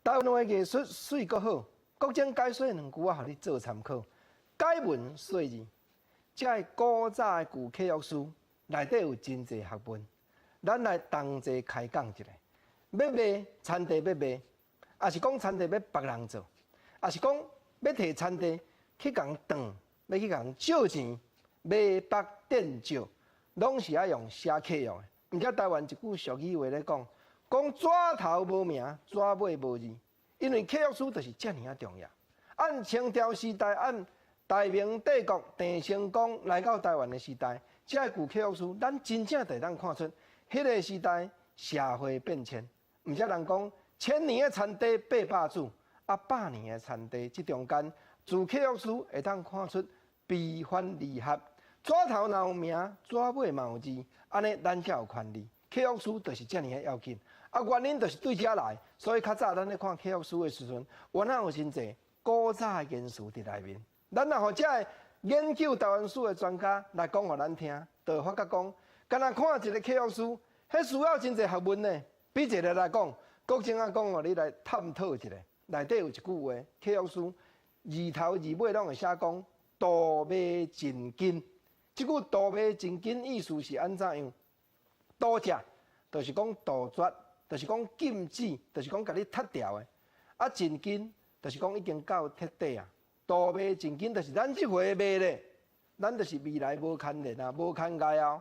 台灣話藝術媠閣好，國政解說兩句仔，予你做參考。解文說字，這个古早的舊契約書內底有真濟學問，咱來同齊開講一下。欲賣田地欲賣，抑是講田地欲別人做，抑是講欲提田地去共當，欲去共借錢，賣縛典借，攏是愛用寫契約的。毋知台灣一句俗語話咧講，講紙頭無名，紙尾無字，因為契約書就是遮爾仔重要。按清朝時代，按大明帝國鄭成功來到台灣的時代，這個舊契約書，咱真正就會當看出，彼個時代社會變遷。毋才人講千年的田地八百主，啊百年的田地，這中間自契約書會當看出悲歡離合。紙頭若有名，紙尾嘛有字，按呢咱才有權利。契約書就是遮爾仔要緊，啊原因就是對遮來，所以較早咱咧看契約書的時陣，原來有真濟古早的元素佇內面。咱若予遮个研究台灣史的專家來講予咱聽，就會發覺講，干焦看一个契約書，彼需要真濟學問呢。比一个來講，國政仔講予你來探討一下，內底有一句話，契約書字頭字尾攏會寫講杜賣盡金。這句杜賣盡金意思是按怎樣？杜絕，就是講杜絕，就是講禁止，就是講共你踢掉的。啊，盡金就是講已經到徹底啊。杜賣盡金就是咱這回賣咧，咱就是未來無牽連啊，無牽礙哦。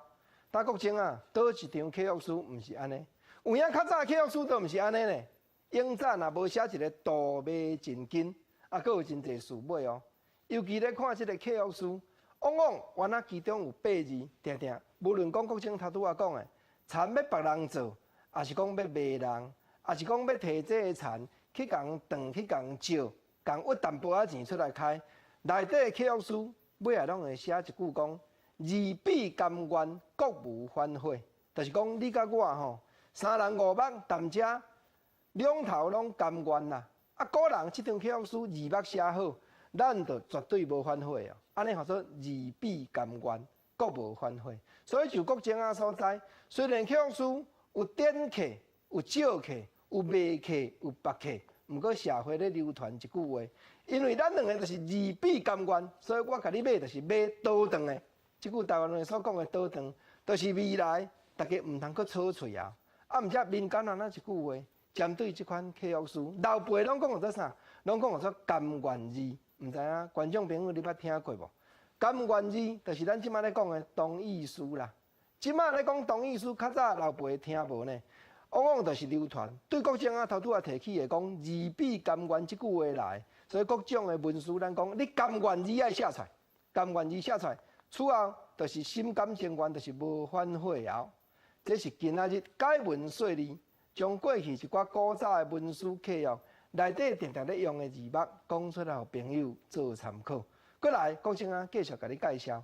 但國政啊，佗一張契約書毋是按呢？有影較早契約書都毋是按呢咧。永早若無寫一个杜賣盡金，啊，閣有真濟事尾哦。尤其咧看這个契約書，往往原來其中有八字，定定無論講國政頭拄仔講的，田欲別人做，抑是講欲賣人，抑是講欲提這个田去共當去共借，共挖淡薄仔錢出來開，內底契約書尾仔攏會寫一句講：二彼甘願，國無反悔。就是講你佮我吼，三人五目踮遮兩頭攏甘願啦。啊，古人這張契約書字幕寫好，咱就絕對無反悔哦。按呢號做二彼甘願，國無反悔。所以就國政仔所在，雖然契約書有典契、有借契、有賣契、有縛契，毋過社會咧流傳一句話，因為咱兩个就是二彼甘願，所以我共你買就是買倒轉的。這句台灣話所講的倒轉，就是未來大家毋通閣吵喙啊。啊，毋才民間按怎一句話，針對這款契約書，老輩攏講做啥？攏講做甘願字，毋知影觀眾朋友你捌聽過無？甘願字就是咱這馬咧講的同意書啦。這馬咧講同意書，較早老輩聽無呢？往往就是流傳對國政仔頭拄仔提起的講二彼甘願這句話來，所以各種的文書咱講你甘願字愛寫出來，甘願字寫出來，此後就是心甘情願，就是無反悔啊。這是今仔日解文說字，將過去一寡古早的文書契約內底定定咧用的字幕講出來，予朋友做參考。過來，國政仔繼續共你介紹。